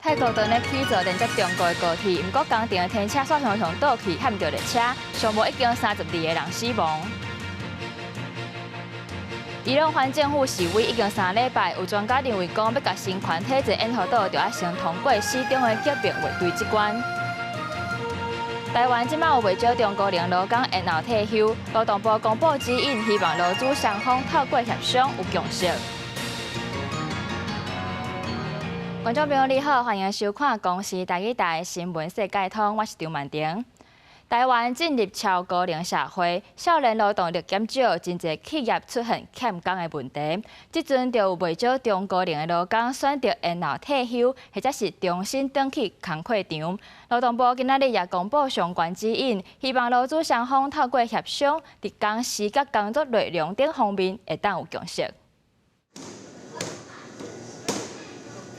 泰國當咧起造連接中國的高鐵，毋過工程的天車煞向向倒去，撼著列車，上無已經32個人死亡。伊朗反政府示威已經3禮拜，有專家認為講，欲共神權體制延後倒，就愛先通過死忠的革命衛隊這關。台灣這馬有袂少中高齡勞工延後退休，勞動部公布指引，希望勞資雙方透過協商有共識。觀眾朋友你好，歡迎收看公視台語台新聞世界通，我是張曼婷。台灣進入超高齡社會，少年勞動力減少，真濟企業出現欠工的問題。這陣就有袂少中高齡的勞工選擇延後退休，或者是重新轉去工課場。勞動部今仔日也公布相關指引，希望勞資雙方透過協商，佇工時佮工作內容等方面會當有共識。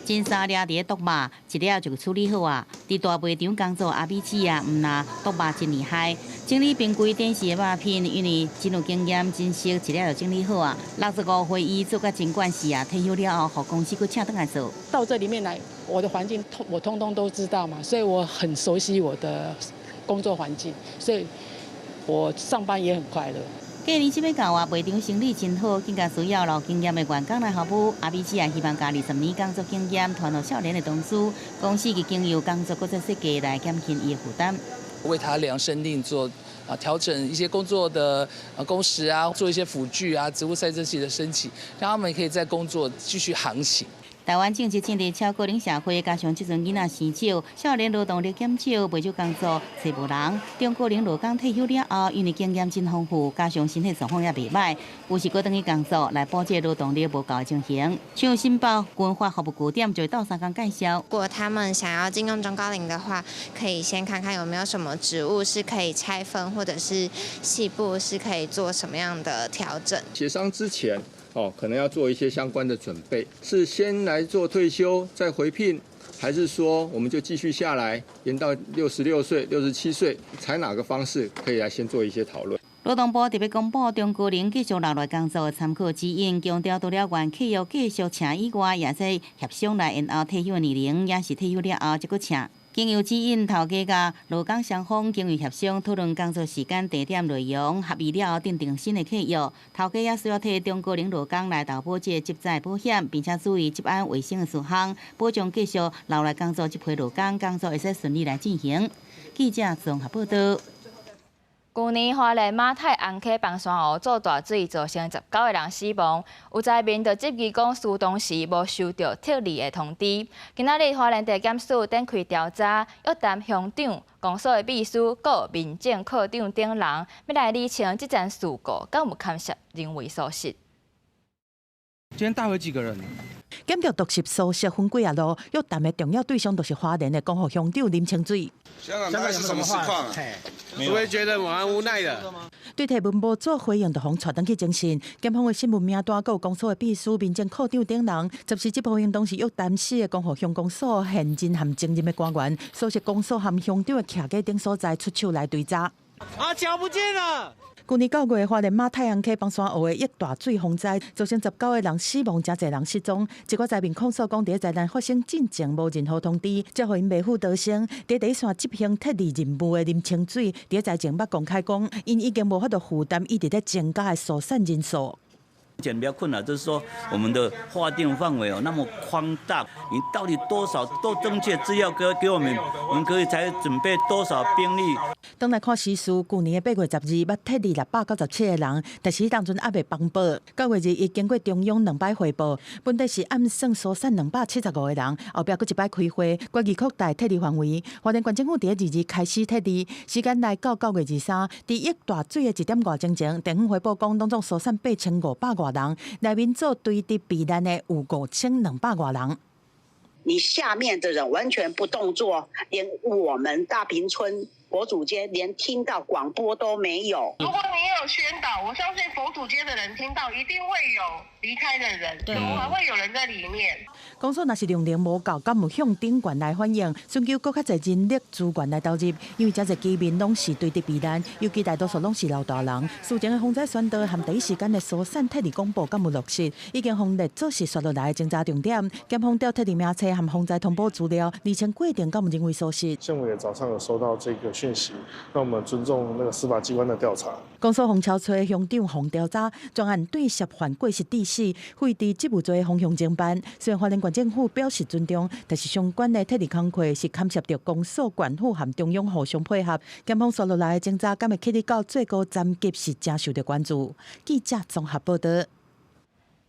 真三掠佇咧剁肉，一了就處理好啊！佇大賣場工作阿美姊啊，毋若剁肉真厲害，整理冰櫃電視的肉品，因為真有經驗，真熟，一了就整理好啊。65歲伊做甲真慣勢啊，退休了後，予公司閣請轉來做。到這裡面來，我的環境通我通通都知道嘛，所以我很熟悉我的工作環境，所以我上班也很快樂。過年這欲到啊，賣場生意真好，更加需要老經驗的員工來服務。阿美姊也希望共20年工作經驗傳予少年的同事，公司會經由工作閣再設計來減輕伊的負擔。為他量身定做啊，調整一些工作的工時啊，做一些輔具啊，職務賽車器的申請，讓他們可以在工作繼續航行。台灣正式進入超高齡社會，加上這陣囡仔生少，少年勞動力減少，袂少工作揣無人。中高齡勞工退休了後，因為經驗真豐富，加上身體狀況也袂䆀，有時閣轉去工作來補這勞動力無夠的情形。像新北軍發服務據點就會鬥相共介紹。如果他們想要進入中高齡的話，可以先看看有沒有什麼職務是可以拆分，或者是細部是可以做什麼樣的調整。協商之前，哦，可能要做一些相關的準備，是先來做退休再回聘，還是說我們就繼續下來延到66歲、67歲，採哪個方式可以來先做一些討論。勞動部特別公布中高齡繼續留來工作的參考指引，強調除了原契約繼續請以外，也使協商來延後退休年齡，也是退休了後才閣請。經由指引，頭家佮勞工雙方經由協商討論工作時間、地點、內容，合意了後訂定新的契約。頭家也需要替中高齡勞工來投保這個職災保險，並且注意職安衛生的事項，保障繼續留來工作這批勞工工作會使順利來進行。記者綜合報道。舊年花蓮馬太鞍溪枋山湖做大水，造成19個人死亡。有災民就質疑講，疏當時無收著撤離的通知。今仔日花蓮地檢署展開調查，約談鄉長、公所的秘書、閣民政課長等人，欲來理清這場事故，敢有牽涉人為疏失。今天帶回幾個人？檢著毒襲疏失分幾仔路，約談的重要對象就是花蓮的光復鄉長林清水。香港大概是什麼實況啊？會不會覺得蠻無奈的？對提問無做回應，就予𤆬轉去偵訊。檢方的訊問名單，閣有公所的秘書、民政課長等人，十時這部分當時約談死的光復鄉公所現任和前任的官員，所屬公所和鄉長的徛家等所在出手來追查。啊，腳不見了！舊年9月，花蓮馬太鞍溪枋山湖的一大水洪災，造成19個人死亡，誠濟人失蹤。一寡災民控訴講，佇災難發生進前無任何通知，才予𪜶袂赴逃生。佇第一線執行撤離任務的林清水，佇災前捌公開講，𪜶已經無法度負擔一直咧增加的疏散人數。目前比較困難，就是說我們的劃定範圍哦那麼寬大，你到底多少都正確資料給我們，我們可以才準備多少兵力。當來看時事，舊年的8月12，捌撤離697個人，但是當陣猶未放報。9月21，經過中央兩擺匯報，本底是按算疏散275個人，後壁閣一擺開會，決議擴大撤離範圍。花蓮縣政府佇22開始撤離，時間來到9月23，佇一大水的一點外鐘前，地方回報講，攏總疏散8500外人，內面做垂直避難的有5200外人。你下面的人完全不動作，連我們大坪村佛祖街連聽到廣播都沒有。如果你有宣導，我相信佛祖街的人聽到一定會有離開的人，怎麼還會有人在裡面？公所若是量能無夠，敢有向頂懸來反映，尋求閣較濟人力資源來投入。因為遮濟居民攏是堆佇避難，尤其大多數攏是老大人。事前的風災宣導和第一時間的疏散撤離廣播敢有落實，已經予列做是紲落來的偵查重點。檢方調撤離名冊和風災通報資料，釐清過程敢有認為屬實。縣委早上有收到這個訊息，那我們尊重那個司法機關的調查。公所予抄揣鄉長予調查，專案對涉犯過失致死、廢置職務罪的方向偵辦。雖然花蓮縣政府表示尊重，但是相關的撤離工課是牽涉著公所、縣府和中央互相配合。檢方紲落來的偵查，敢會去到最高層級是誠受著關注。記者綜合報導。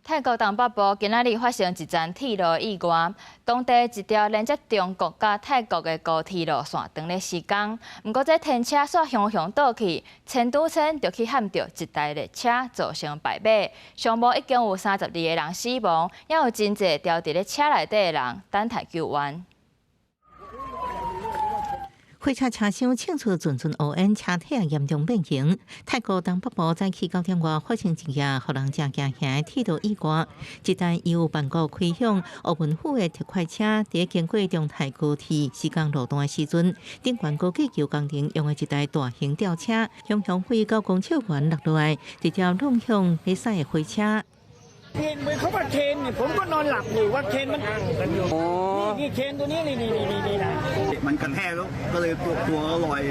泰國東北部今仔日發生一樁鐵路意外，當地一條連接中國佮泰國的高鐵路線當咧施工，毋過這天車煞雄雄倒去，千拄千就去譀著一台列車，造成敗馬，上無已經有32個人死亡，也有真濟牢佇咧車內底的人等待救援。火車車廂衝出陣陣烏煙，車體也嚴重變形。泰國東北部早起9點外發生一件予人誠驚嚇的鐵路意外，一台由曼谷開向烏汶府的特快車，佇經過中泰高鐵施工路段的時陣，頂懸高架橋工程用的一台大型吊車，雄雄飛9公尺懸落落來，直接挵向咧駛的火車。 เห็นเหมือนเขาว่าเคนเนี่ยผมก็นอนหลับอยู่ว่าเคนมันนี่นี่เคนตัวนี้นี่นี่นี่นี่นะ มันกระแทกแล้วก็เลยตัวตัวก็ลอย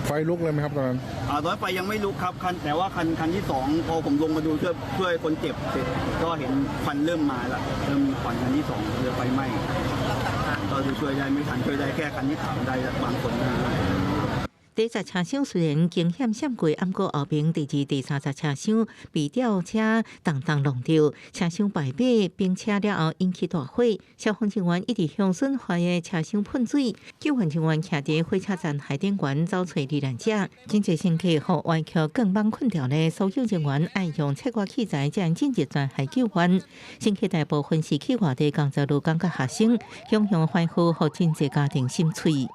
ไฟลุกเลยไหมครับตอนนั้น ตอนนั้นไฟยังไม่ลุกครับคันแต่ว่าคันคันที่สองพอผมลงมาดูช่วยช่วยคนเจ็บเสร็จก็เห็นควันเริ่มมาละเริ่มมีควันคันที่สองเรือไฟไหม้ก็คือช่วยได้ไม่ทันช่วยได้แค่คันที่สามได้บางคน第一節車廂雖然驚險閃過，毋過後邊第二、第三節車廂被吊車重重挵著，車廂敗馬並車了後引起大火。消防人員一直向損壞的車廂噴水，救援人員徛佇火車站海頂懸走揣罹難者。真濟乘客予歪曲鋼板困牢咧，搜救人員愛用切割器材才能進入全海救援。乘客大部分是去外地工作勞工佮學生，雄雄歡呼，予真濟家庭心碎。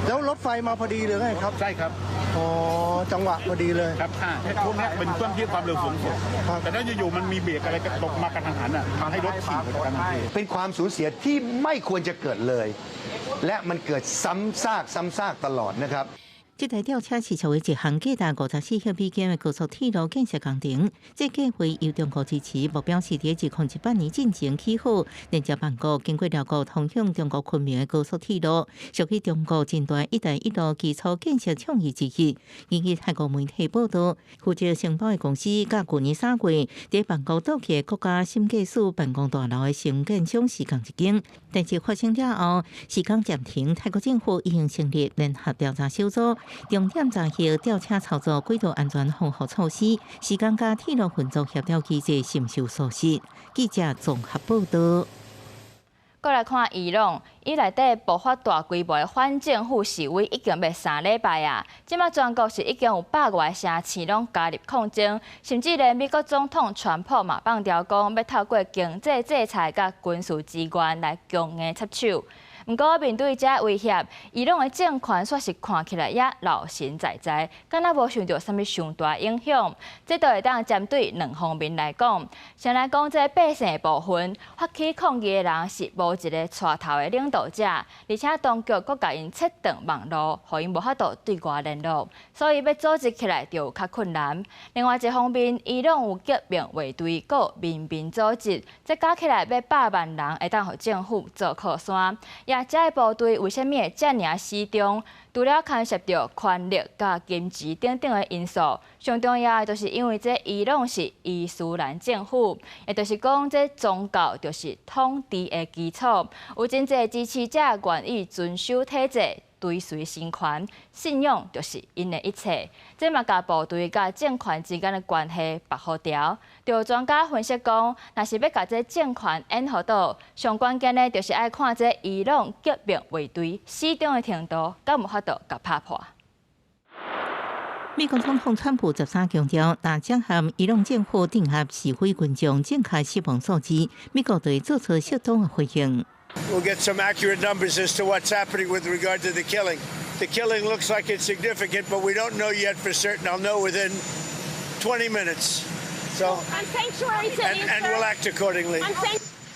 แล้วรถไฟมาพอดีเลยไงครับ ใช่ครับ อ๋อจังหวะพอดีเลย ครับช่วงนี้เป็นช่วงที่ความเร็วสูงสุดแต่ถ้าอยู่ๆมันมีเบรกอะไรกระตกมากระทันหันอ่ะทำให้รถฉีกไปทันที เป็นความสูญเสียที่ไม่ควรจะเกิดเลย และมันเกิดซ้ำซากซ้ำซากตลอดนะครับ這台吊車是屬於一項價值54億美金的高速鐵路建設工程。這計劃由中國支持，目標是佇2018年進前起好，連接曼谷經過寮國通向中國昆明的高速鐵路，屬於中國真大“一帶一路”基礎建設倡議之一。根據泰國媒體報導，負責承包的公司，佮舊年3月佇曼谷倒去的國家審計署辦公大樓的承建商是仝一間，但是發生了後，施工暫停。泰國政府已經成立聯合調查小組。重點查核吊車操作軌道安全防護措施，施工佮鐵路運作協調機制是毋是有疏失？記者綜合報導。過來看伊朗，伊內底爆發大規模的反政府示威，已經欲3禮拜啊！這馬全國是已經有百外個城市攏加入抗爭，甚至連美國總統川普嘛放調講，欲透過經濟制裁佮軍事支援來強硬插手。毋過面對這威脅，伊朗的政權煞是看起來也老神在在，敢若無受著啥物傷大影響。這都會當針對兩方面來講。先來講這百姓的部分，發起抗議的人是無一个帶頭的領導者，而且當局閣共𪜶切斷網路，予𪜶無法度對外聯絡，所以欲組織起來就有較困難。另外一方面，伊朗有革命衛隊，閣有民兵組織，這加起來欲百萬人會當予政府做靠山。也這个部隊為啥物會遮爾死忠？除了牽涉著權力佮金錢等等的因素，上重要的就是因為這伊朗是伊斯蘭政府，也就是講這宗教就是統治的基礎。有真濟支持者願意遵守體制，追隨神權，信仰就是𪜶的一切。這嘛共部隊佮政權之間的關係縛予牢。就專家分析講，若是欲共這政權延予倒，上關鍵的就是愛看這伊朗革命衛隊死忠的程度，敢有法度共拍破。美國總統川普13強調，若將和伊朗政府鎮壓示威群眾正確死亡數字，美國會做出適當的回應。 We'll get some accurate numbers as to what's happening with regard to the killing. The killing looks like it's significant, but we don't know yet for certain. I'll know within 20 minutes. So, On sanctuary cities, and we'll act accordingly. On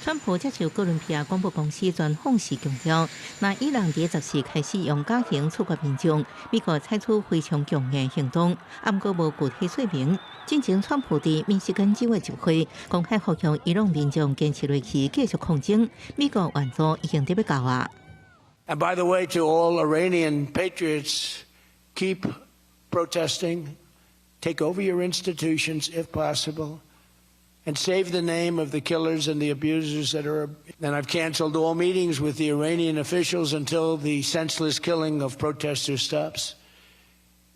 川普接受哥倫比亞廣播公司專訪時強調，若伊朗佇14開始用絞刑處決民眾，美國採取非常強硬行動，毋過無具體說明。進前川普佇密西根州的集會公開呼籲伊朗民眾堅持落去，繼續抗爭。美國援助已經得欲到啊。 And by the way, to all Iranian patriots, keep protesting, take over your institutions if possible, and save the name of the killers and the abusers that are. And I've canceled all meetings with the Iranian officials until the senseless killing of protesters stops.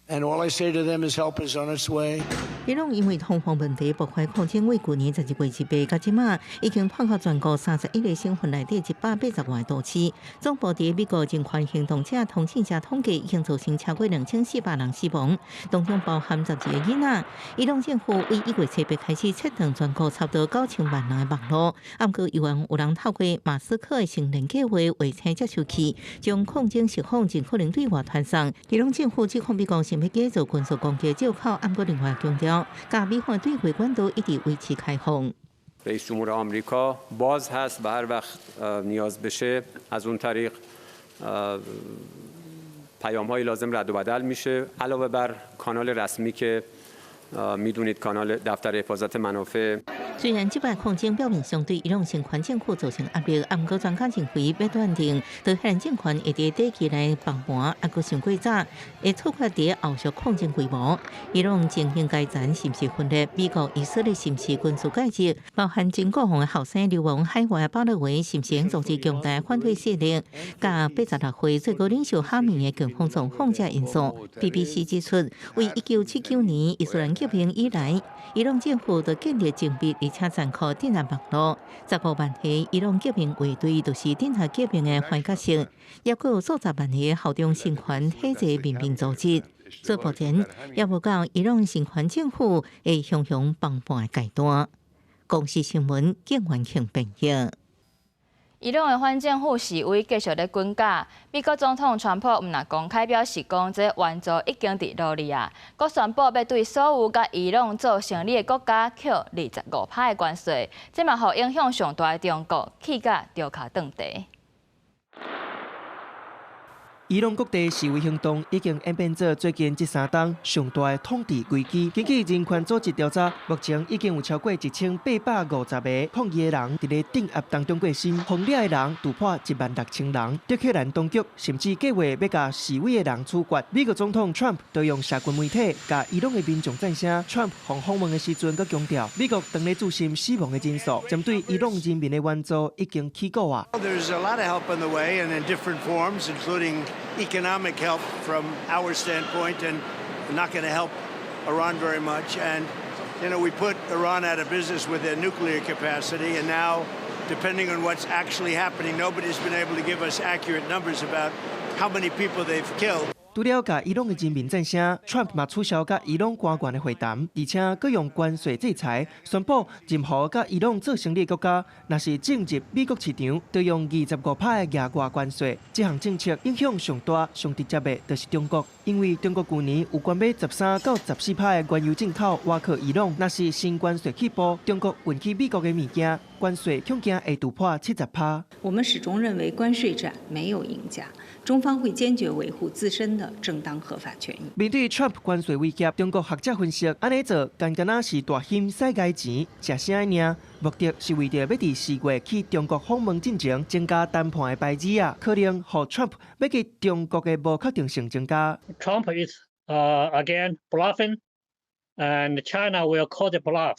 And all I say to them is help is on its way. 伊朗因為通風問題爆發抗爭，為舊年12月28到這馬，已經拖到全國31個省份內底180外都市。總部佇美國人權行動者通訊社統計，已經造成超過2400人死亡，當中包含12個囡仔。伊朗政府為1月7日開始切斷全國差不多9000萬人的網路，毋過猶原有人透過馬斯克的星鏈計畫衛星接收器，將抗爭實況盡可能對外傳送。伊朗政府指控美國想欲假做軍事攻擊藉口，毋過另外強調，佮美方對話管道一直維持開放。 رئیس جمهور آمریکا باز هست و هر وقت نیاز بشه از اون طریق پیام های لازم رد و بدل میشه، علاوه بر کانال رسمی که میدونید، کانال دفتر حفاظت منافع. 雖然這擺抗爭表面上對伊朗政權政府造成壓力，毋過專家認為欲斷定德黑蘭政權會佇短期內崩盤，猶閣傷過早，會取決佇後續抗爭規模。伊朗情形階層是毋是分裂？美國、以色列是毋是軍事介入？包含真國王的後生流亡海外的巴勒維是毋是組織強大反對勢力？佮86歲最高領袖哈米的健康狀況這因素。BBC 指出，為1979年伊斯蘭革命以來，伊朗政府就建立精密而且殘酷鎮壓網路，15萬個伊朗革命衛隊就是鎮壓革命的反角色，抑閣有數十萬個效忠政權體制民兵組織。所以目前猶無到伊朗政權政府會雄雄崩盤的階段。公視新聞，景元慶編譯。伊朗的反政府示威繼續咧滾絞，美國總統川普毋但公開表示講，這援助已經佇路裡啊，閣宣布欲對所有佮伊朗做生理的國家扣25趴的關稅，這嘛予影響上大的中國氣甲著跤頓地。伊朗各地示威行動已經演變做最近這3冬上大的統治危機。根據人權組織調查，目前已經有超過1850個抗議的人佇咧鎮壓當中過身，予掠的人突破1萬6千人。德黑蘭當局甚至計劃欲共示威的人處決。美國總統 Trump 就用社群媒體共伊朗的民眾讚聲。Trump 予訪問的時陣，閣強調，美國當咧注心死亡的人數，針對伊朗人民的援助已經起鼓啊。 There's a lot of help on the way and in different forms, including economic help from our standpoint, and not going to help Iran very much. And, we put Iran out of business with their nuclear capacity, and now, depending on what's actually happening, nobody's been able to give us accurate numbers about how many people they've killed. 除了共伊朗的人民讚聲，Trump 嘛取消佮伊朗官員的會談，而且閣用關稅制裁，宣布任何佮伊朗做生理的國家，若是進入美國市場，就用25趴的額外關稅。這項政策影響上大、上直接的，就是中國，因為中國舊年有關買13到14趴的原油進口倚靠伊朗，若是新關稅起步，中國運去美國的物件，關稅恐驚會突破70趴。我們始終認為關稅戰沒有贏家，中方會堅決維護自身的正當合法權益。面對 Trump 關稅威脅，中國學者分析，按呢做，敢若是大興使𠝹錢，食聲爾，目的是為著欲佇4月去中國訪問進前，增加談判的牌子啊，可能予 Trump 欲去中國的無確定性增加。 Trump is again bluffing, and China will call the bluff.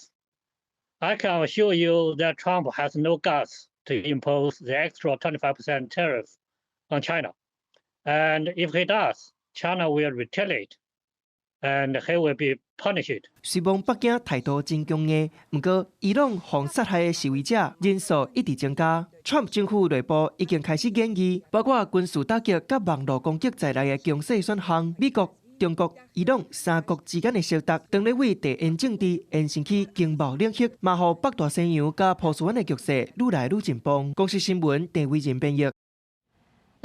I can assure you that Trump has no guts to impose the extra 25% tariff on China. And if he does, China will retaliate, and he will be punished. 雖罔北京態度真強硬，毋過伊朗予殺害的示威者人數一直增加。Trump 政府內部已經開始研議，包括軍事打擊佮網路攻擊在內的強勢選項。美國、中國、伊朗三國之間的衝突，當咧為地緣政治延伸去經貿領域，嘛予北大西洋佮波斯灣的局勢愈來愈緊繃。公視新聞鄭惟仁編譯。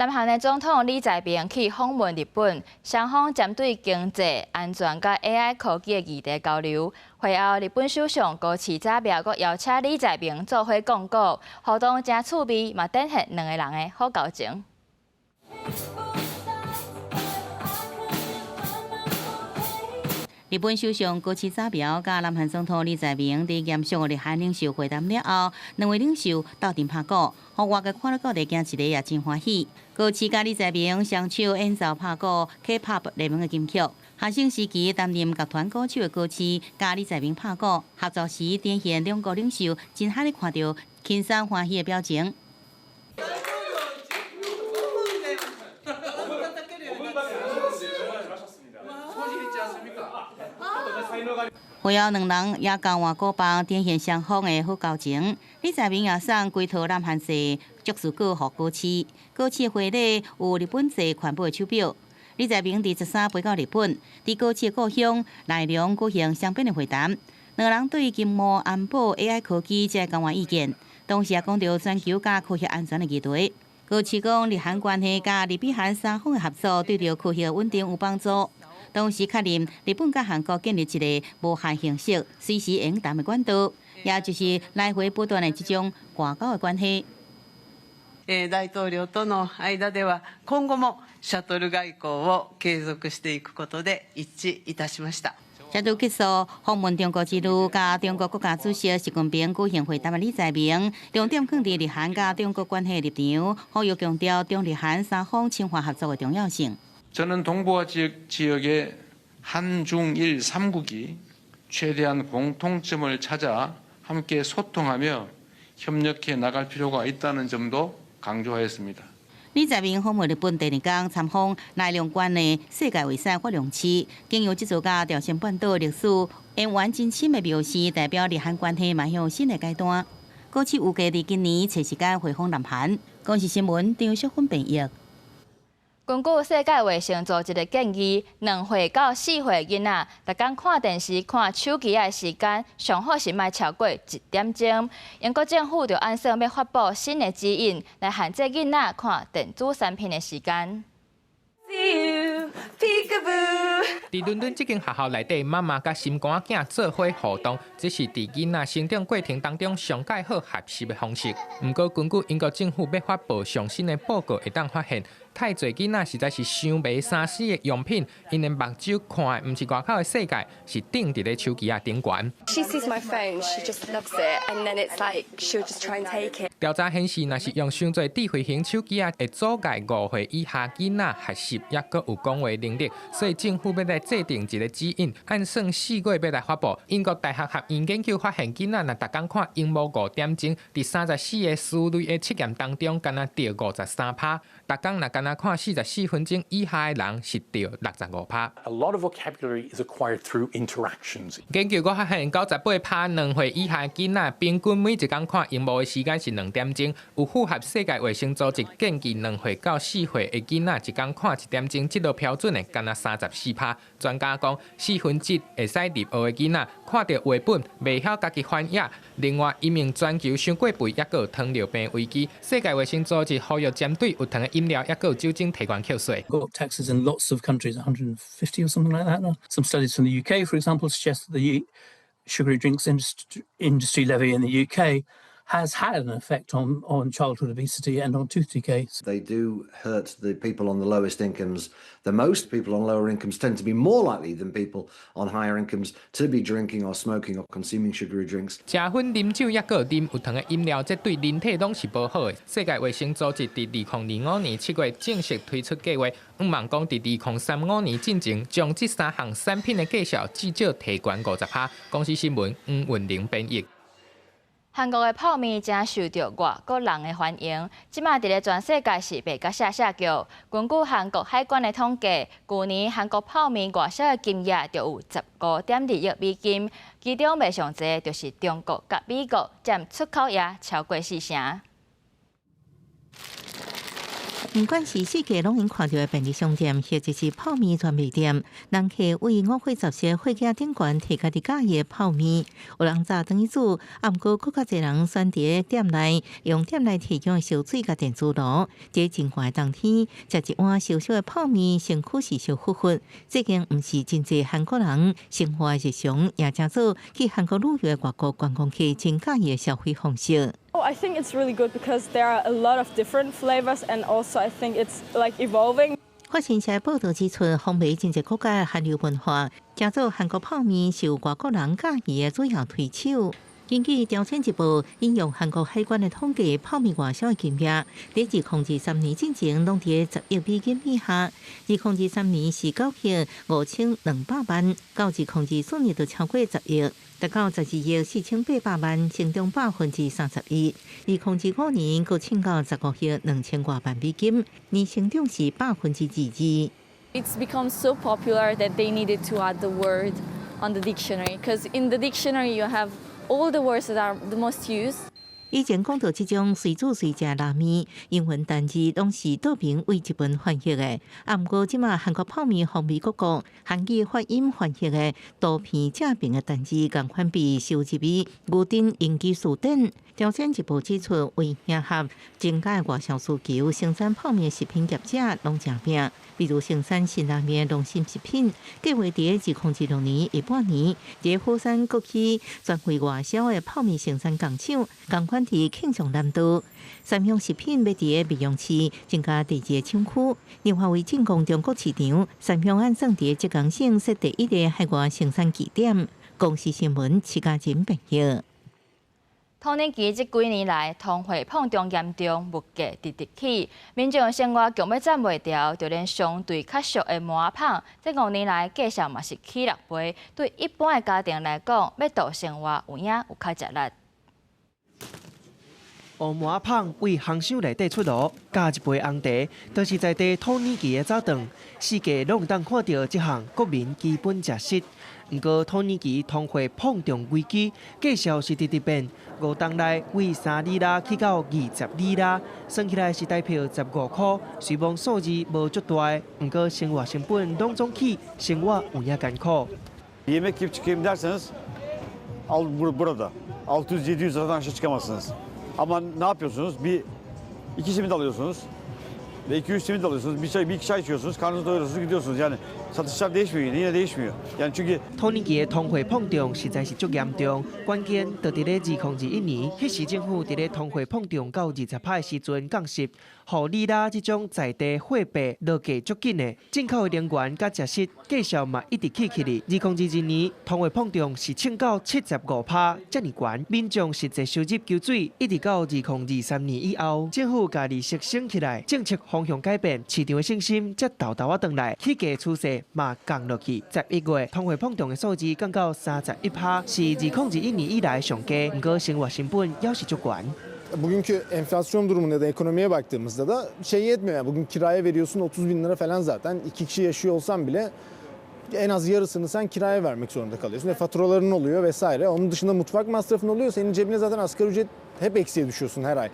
南韓的總統李在明去訪問日本，雙方針對經濟、安全佮 AI 科技的議題交流。會後，日本首相高市早苗閣邀請李在明做伙講古，互動誠趣味，嘛展現兩个人的好交情。日本首相高市早苗佮南韓總統李在明佇嚴肅的日韓領袖會談了後，兩位領袖鬥陣拍鼓，予外界看了到底驚一个也真歡喜。高市佮李在明雙手演奏拍鼓 K-pop 熱門的金曲。學生時期擔任樂團鼓手的高市佮李在明拍鼓合作時，展現兩國領袖真罕咧看著輕鬆歡喜的表情。會後，兩人也交換鼓棒，展現雙方的好交情。李在明也送幾套南韓製爵士鼓予高市，高市的回禮有日本製環保的手錶。李在明佇13飛到日本，佇高市的故鄉奈良舉行雙邊的會談，兩个人對經貿、安保、AI 科技這交換意見，同時也講著全球佮科學安全的議題。高市講，日韓關係佮日美韓三方的合作，對著區域穩定有幫助。同時確認日本佮韓國建立一個無限形式、隨時會用談的管道，也就是來回不斷的這種外交的關係。大統領との間では今後もシャトル外交を継続していくことで一致いたしました。才拄結束訪問中國之旅，佮中國國家主席習近平舉行會談的李在明，重點放佇日韓佮中國關係立場，呼籲強調中日韓三方深化合作的重要性。 저는 동북아 지역의 한중일 3국이 최대한 공통점을 찾아 함께 소통하며 협력해 나갈 필요가 있다는 점도 강조하였습니다. 李在明訪問日本第二天，參訪奈良縣的世界遺產法隆寺，經由這座佮朝鮮半島歷史淵源真深的廟寺，代表日韓關係邁向新的階段。高市預計佇今年揣時間回訪南韓。公視新聞張淑芬編譯。根據世界衛生組織的建議，2歲到4歲囡仔，逐工看電視、看手機的時間，上好是莫超過1點鐘。英國政府就按算欲發布新的指引，來限制囡仔看電子產品的時間。佇倫敦這間學校內底，媽媽佮心肝仔囝做伙互動，這是佇囡仔成長過程當中上蓋好學習的方式。毋過，根據英國政府欲發布上新的報告，會當發現，太濟囡仔實在是傷迷3C 的用品，𪜶的目睭看的毋是外口的世界，是釘佇咧手機仔頂懸。 She sees my phone, she just loves it, and then it's like she'll just try and take it. 調查顯示，若是用傷濟智慧型手機仔，會阻礙5歲以下囡仔學習，抑閣有講話能力。所以政府欲來制定一個指引，按算4月欲來發布。英國大學學院研究發現，囡仔若逐工看螢幕5點鐘，佇34個思類的測驗當中，干焦著53%；逐工若干焦看44分鐘以下的人，是著65%。 A lot of vocabulary is acquired through interactions. 研究閣發現，98%2歲以下的囡仔，平均每一工看螢幕的時間是2點鐘，有符合世界衛生組織建議2歲到4歲的囡仔一工看1點鐘這个標準的，干焦34%。專家講，1/4會使入學的囡仔看著繪本，袂曉家己翻頁。另外，因為全球傷過肥，抑閣有糖尿病危機，世界衛生組織呼籲針對有糖的飲料，抑閣有酒精提懸課稅。 Got taxes in lots of countries, 150 or something like that. Some studies from the UK, for example, suggest that the sugary drinks industry levy in the UK has had an effect on childhood obesity and on tooth decay. They do hurt the people on the lowest incomes the most. People on lower incomes tend to be more likely than people on higher incomes to be drinking or smoking or consuming sugary drinks. 食薰、啉酒，抑閣有啉有糖的飲料，這對人體攏是無好的。世界衛生組織佇2025年7月正式推出計劃，向望講佇2035年進前，將這三項產品的價數至少提懸50%。公視新聞黃雲玲編譯。韓國的泡麵誠受著外國人的歡迎，這馬佇咧全世界是賣甲謝謝叫。根據韓國海關的統計，舊年韓國泡麵外銷的金額就有15.2億美金，其中賣上濟就是中國佮美國，佔出口額超過四成。毋管是四界攏會看著的便利商店，或者是泡麵專賣店，人客為五花雜色貨架頂懸提家己佮意的泡麵。有人早轉去煮，啊，毋過閣較濟人選佇店內，用店內提供的燒水佮電磁爐。佇真寒的冬天，食一碗燒燒的泡麵，身軀是燒乎乎。這間毋是真濟韓國人生活的日常，也成做去韓國旅遊的外國觀光客真佮意的消費方式。 Oh, I think it's really good because there are a lot of different flavors and also I think it's like evolving. 法新社報導指出，風靡真濟國家的韓流文化，成做韓國泡麵受外國人佮意的主要推手。根據朝鮮日報引用韓國海關的統計，泡麵外銷的金額，佇2023年進前攏佇10億美金以下。2023年是9億5200萬，到2024年就超過10億，達到12億4800萬，成長31%。2025年閣衝到15億2000外萬美金，年成長是22%。 It's become so popular that they needed to add the word on the dictionary, because in the dictionary you have all the words that are the most used. 以前講到這種隨煮隨食拉麵，英文單字攏是倒爿為日文翻譯的。啊，毋過這馬韓國泡麵風靡各國，韓語發音翻譯的圖片正爿的單字，仝款被收入於牛津英語辭典。朝鮮日報指出，為迎合增加外銷需求，生產泡麵食品業者攏誠拚。比如生產辛拉麵農心食品，計劃佇2026年下半年，佇釜山閣起專為外銷的泡麵生產工廠，仝款佇慶尚南道。三香食品欲佇美容市增加第二個廠區，另外為進攻中國市場，三香按算佇浙江省設第一个海外生產據點。公視新聞徐嘉仁編譯。土耳其這幾年來通貨膨脹嚴重，物價直直起，民眾生活強欲攢袂牢，就連相對較俗的麻仔麭，這5年來價數嘛是起6倍。對一般的家庭來講，欲度生活有影有較吃力。烏麻麭對烘箱內底出爐，加一杯紅茶，就是在地土耳其的早頓，四界攏會當看著這項國民基本食食。毋過土耳其通貨膨脹危機，價數是直直變，5冬內為3里拉起到20里拉，算起來是台幣15箍。雖罔數字無足大，毋過生活成本攏總起，生活有影艱苦。 Yemek yiyip çıkayım derseniz al burada 600-700 liradan aşağı çıkamazsınız. Ama ne yapıyorsunuz? Bir iki simit alıyorsunuz ve iki üç simit alıyorsunuz. Bir çay, bir iki çay içiyorsunuz. Karnınızı doyuruyorsunuz, gidiyorsunuz. Yani satışlar değişmiyor yine, yine değişmiyor. Yani çünkü 土耳其的通貨膨脹實在是足嚴重，關鍵就佇咧2021年，彼時政府佇咧通貨膨脹到20%的時陣降息，予里拉這種在地貨幣落價足緊的，進口的能源佮食食價數嘛一直起起哩。2022年通貨膨脹是衝到75%，遮爾懸，民眾實際收入縮水，一直到2023年以後，政府共利息升起來，政策方向改變，市場的信心才沓沓仔轉來，起價趨勢嘛降落去。11月通貨膨脹的數字降到31%，是2021年以來上低。毋過生活成本猶是足懸。 Bugünkü enflasyon durumuna ya da ekonomiye baktığımızda da şey yetmiyor. Yani bugün kiraya veriyorsun 30 bin lira falan zaten. İki kişi yaşıyor olsan bile en az yarısını sen kiraya vermek zorunda kalıyorsun. Ve faturaların oluyor vesaire. Onun dışında mutfak masrafın oluyor. Senin cebine zaten asgari ücret hep eksiye düşüyorsun her ay.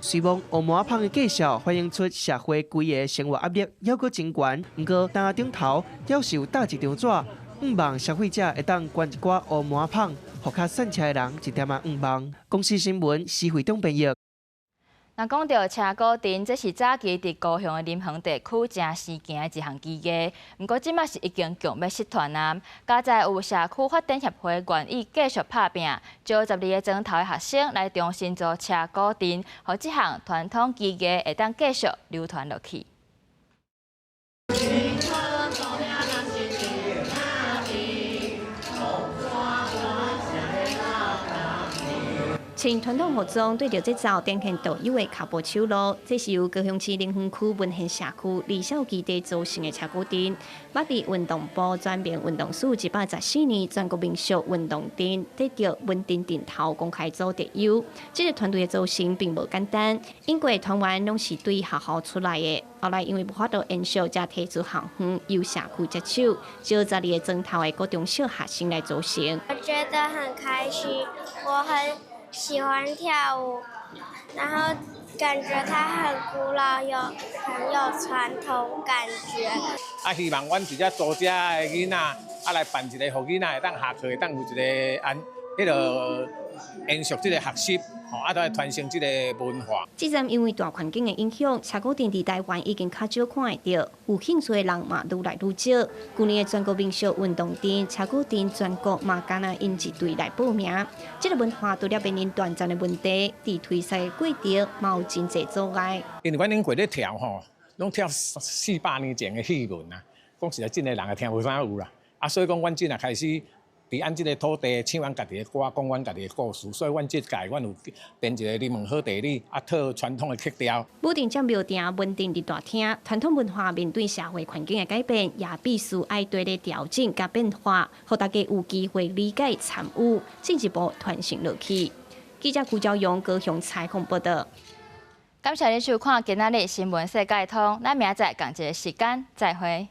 雖罔烏麻麭的價數反映出社會規个生活壓力猶閣真懸，毋過單頂頭猶是有貼一張紙，向望消費者會當捐一寡烏麻麭，予較散赤的人一點仔向望。公視新聞施惠中編譯。若講著車鼓陣，這是早期佇高雄的林園地區誠時行的一項技藝。毋過這馬是已經強欲失傳啊！佳哉有社區發展協會願意繼續拍拚，招12個莊頭的學生來重新做車鼓陣，予這項傳統技藝會當繼續流傳落去。穿傳統服裝對著節奏展現獨有的跤步手路，這是由高雄市林園區文獻社區兒少基地組成的車鼓陣。捌佇運動部全民運動史114年全國民俗運動陣得著文陣陣頭公開組特優。這個團隊的組成並無簡單，因為團員攏是對學校出來的，後來因為無法度延續，才提出校方由社區接手，招12個莊頭的國中小學生來組成。我覺得很開心，我很喜歡跳舞，然後感覺它很古老，有很有傳統感覺。啊，希望阮佇遮組織的囡仔，啊來辦一個，予囡仔會當下課會當有一個按，彼個延續這個學習，吼，啊，來傳承這个文化。這陣因為大環境的影響，車鼓陣佇台灣已經較少看會著，有興趣的人嘛愈來愈少。舊年的全國民俗運動陣，車鼓陣全國嘛敢若𪜶一隊來報名。這个文化除了面臨斷層的問題，佇推廣的過程嘛有真濟阻礙。因為阮頂過咧跳吼，攏跳400年前的戲文啊，講實在，真濟人也聽無啥有啦。啊，所以講，阮這若開始佇按這个土地唱阮家己的歌，講阮家己的故事，所以阮這屆阮有編一个林文好地理，啊，套傳統的曲調。武鎮占廟埕文鎮佇大廳，傳統文化面對社會環境的改變，也必須愛綴咧調整佮變化，予大家有機會理解參與，進一步傳承落去。記者辜昭勇高雄採訪報導。感謝你收看今仔日新聞世界通，咱明仔載仝一个時間再會。